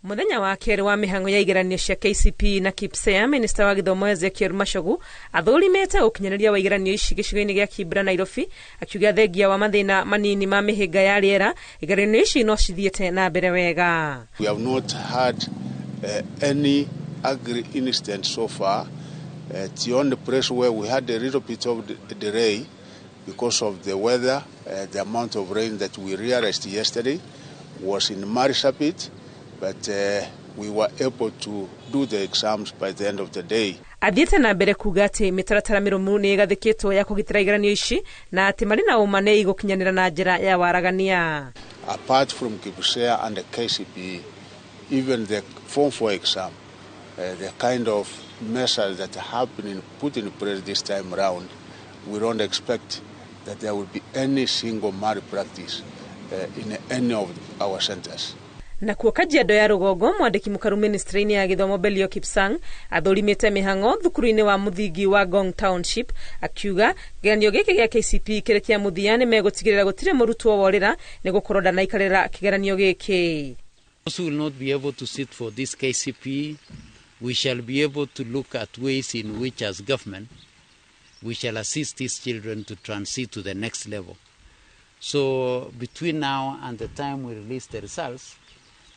Mũthenya wa kerĩ wa mĩhang'o ya igeranio cia KCPE na KPSEA, minista wa gĩthomo Ezekiel Machogu athũrimĩte ũkinyanĩria wa igeranio ici gĩcigo-inĩ gĩa Kibra, Nairobi, akiuga thengia wa mathĩna manini ma mĩhĩnga ya rĩera, igeranio ici no cithiĩte na mbere wega. We have not had any ugly incident so far. The only place where we had a little bit of delay because of the weather, the amount of rain that we realized yesterday was in Marsabit, but we were able to do the exams by the end of the day. Athiĩte na mbere kuga atĩ mĩtaratara mĩrũmu nĩ ĩgathĩkĩtwo ya kũgitĩra igeranio ici na atĩ marĩ na ũma nĩ igũkinyanĩra na njĩra ya waragania. Apart from KPSEA and the KCPE, even the Form 4 exam, the kind of measures that have been put in place this time round, we don't expect that there will be any single malpractice in any of our centers. Nakuo Kajiado ya Rũgongo, mwandĩki mũkaru ministry-inĩ ya gĩthomo Belio Kipsang athũrimĩte mĩhang'o thukuru-inĩ wa mũthingi wa Ngong Township, akiuga kĩgeranio gĩkĩ gĩa KCPE kĩrĩ kĩa mũthia nĩ megũtigĩrĩra gũtirĩ mũrutwo worĩra nĩ gũkorwo ndanaikarĩra kĩgeranio gĩkĩ. Those who will not be able to sit for this KCPE, we shall be able to look at ways in which, as government, we shall assist these children to transit to the next level. So between now and the time we release the results,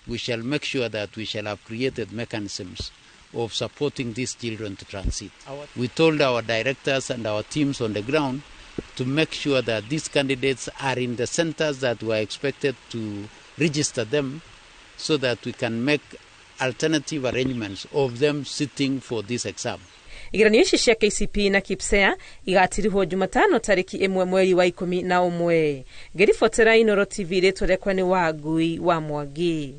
we shall make sure that we shall have created mechanisms of supporting these children to transit. We told our directors and our teams on the ground to make sure that these candidates are in the centers that were expected to register them so that we can make alternative arrangements of them sitting for this exam. Igeranio ici cia KCPE na KPSEA igatirihwo Jumatano tarĩki 1 mweri wa 11. Ngĩribotera Inoro TV, rĩtwa rĩakwa nĩ Wangui wa Mwangi.